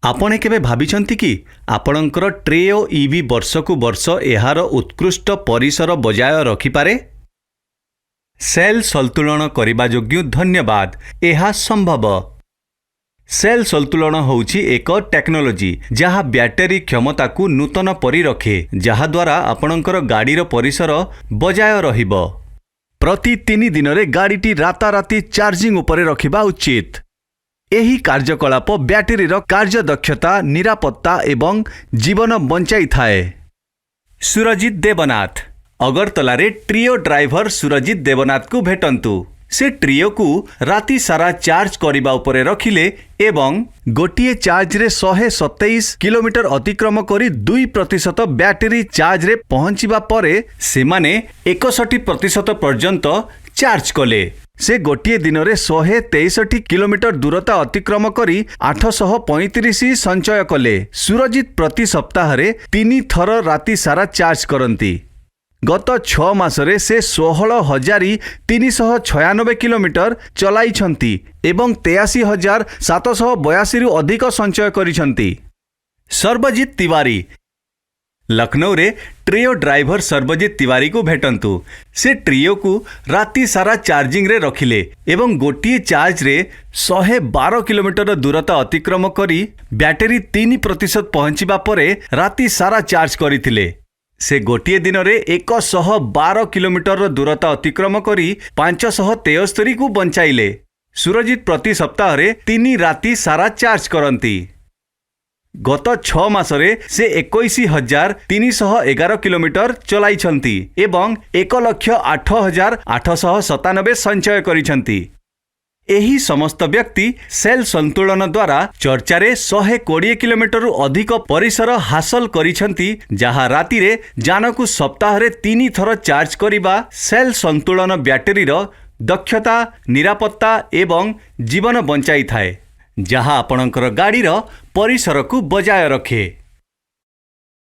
ଆପଣ କେବେ ଭାବିଛନ୍ତି କି ଆପଣଙ୍କର ଟ୍ରେଓ ଇଭି ବର୍ଷକୁ ବର୍ଷ ଏହାର ଉତ୍କୃଷ୍ଟ ପରିସର ବଜାୟ ରଖିପାରେ? ସେଲ୍ ସନ୍ତୁଳନ କରିବା ଯୋଗୁଁ ଧନ୍ୟବାଦ, ଏହା ସମ୍ଭବ। ସେଲ୍ ସନ୍ତୁଳନ ହେଉଛି ଏକ ଟେକ୍ନୋଲୋଜି ଯାହା ବ୍ୟାଟେରୀ କ୍ଷମତାକୁ ନୂତନ ପରି ରଖେ, ଯାହାଦ୍ୱାରା ଆପଣଙ୍କର ଗାଡ଼ିର ପରିସର ବଜାୟ ରହିବ। ପ୍ରତି 3 ଦିନରେ ଗାଡ଼ିଟି ରାତାରାତି ଚାର୍ଜିଂ ଉପରେ ରଖିବା ଉଚିତ। ଏହି କାର୍ଯ୍ୟକଳାପ ବ୍ୟାଟେରୀର କାର୍ଯ୍ୟଦକ୍ଷତା, ନିରାପତ୍ତା ଏବଂ ଜୀବନ ବଞ୍ଚାଇଥାଏ। ସୁରଜିତ ଦେବନାଥ। ଅଗରତଲାରେ ଟ୍ରିଓ ଡ୍ରାଇଭର ସୁରଜିତ ଦେବନାଥଙ୍କୁ ଭେଟନ୍ତୁ। ସେ ଟ୍ରିଓକୁ ରାତି ସାରା ଚାର୍ଜ କରିବା ଉପରେ ରଖିଲେ ଏବଂ ଗୋଟିଏ ଚାର୍ଜରେ 127 କିଲୋମିଟର ଅତିକ୍ରମ କରି 2% ବ୍ୟାଟେରୀ ଚାର୍ଜରେ ପହଞ୍ଚିବା ପରେ ସେମାନେ 61% ପର୍ଯ୍ୟନ୍ତ ଚାର୍ଜ କଲେ। ସେ ଗୋଟିଏ ଦିନରେ 163 କିଲୋମିଟର ଦୂରତା ଅତିକ୍ରମ କରି 835 ସଞ୍ଚୟ କଲେ। ସୁରଜିତ ପ୍ରତି ସପ୍ତାହରେ ତିନି ଥର ରାତି ସାରା ଚାର୍ଜ କରନ୍ତି। ଗତ 6 ମାସରେ ସେ 16,396 କିଲୋମିଟର ଚଲାଇଛନ୍ତି ଏବଂ 83,782ରୁ ଅଧିକ ସଞ୍ଚୟ କରିଛନ୍ତି। ସର୍ବଜିତ ତିୱାରୀ। ଲକ୍ଷ୍ନୌରେ ଟ୍ରିଓ ଡ୍ରାଇଭର ସର୍ବଜିତ ତିୱାରୀକୁ ଭେଟନ୍ତୁ। ସେ ଟ୍ରିଓକୁ ରାତି ସାରା ଚାର୍ଜିଂରେ ରଖିଲେ ଏବଂ ଗୋଟିଏ ଚାର୍ଜରେ 112 କିଲୋମିଟର ଦୂରତା ଅତିକ୍ରମ କରି ବ୍ୟାଟେରୀ 3% ପହଞ୍ଚିବା ପରେ ରାତି ସାରା ଚାର୍ଜ କରିଥିଲେ। ସେ ଗୋଟିଏ ଦିନରେ 112 କିଲୋମିଟରର ଦୂରତା ଅତିକ୍ରମ କରି 573କୁ ବଞ୍ଚାଇଲେ। ସୁରଜିତ ପ୍ରତି ସପ୍ତାହରେ ତିନି ରାତି ସାରା ଚାର୍ଜ କରନ୍ତି। ଗତ 6 ମାସରେ ସେ 21,311 କିଲୋମିଟର ଚଲାଇଛନ୍ତି ଏବଂ 1,08,897 ସଞ୍ଚୟ କରିଛନ୍ତି। ଏହି ସମସ୍ତ ବ୍ୟକ୍ତି ସେଲ୍ ସନ୍ତୁଳନ ଦ୍ୱାରା ଚର୍ଚ୍ଚାରେ 120 କିଲୋମିଟରରୁ ଅଧିକ ପରିସର ହାସଲ କରିଛନ୍ତି, ଯାହା ରାତିରେ ଯାନକୁ ସପ୍ତାହରେ ତିନି ଥର ଚାର୍ଜ କରିବା ସେଲ୍ ସନ୍ତୁଳନ ବ୍ୟାଟେରୀର ଦକ୍ଷତା, ନିରାପତ୍ତା ଏବଂ ଜୀବନ ବଞ୍ଚାଇଥାଏ, ଯାହା ଆପଣଙ୍କର ଗାଡ଼ିର ପରିସରକୁ ବଜାୟ ରଖେ।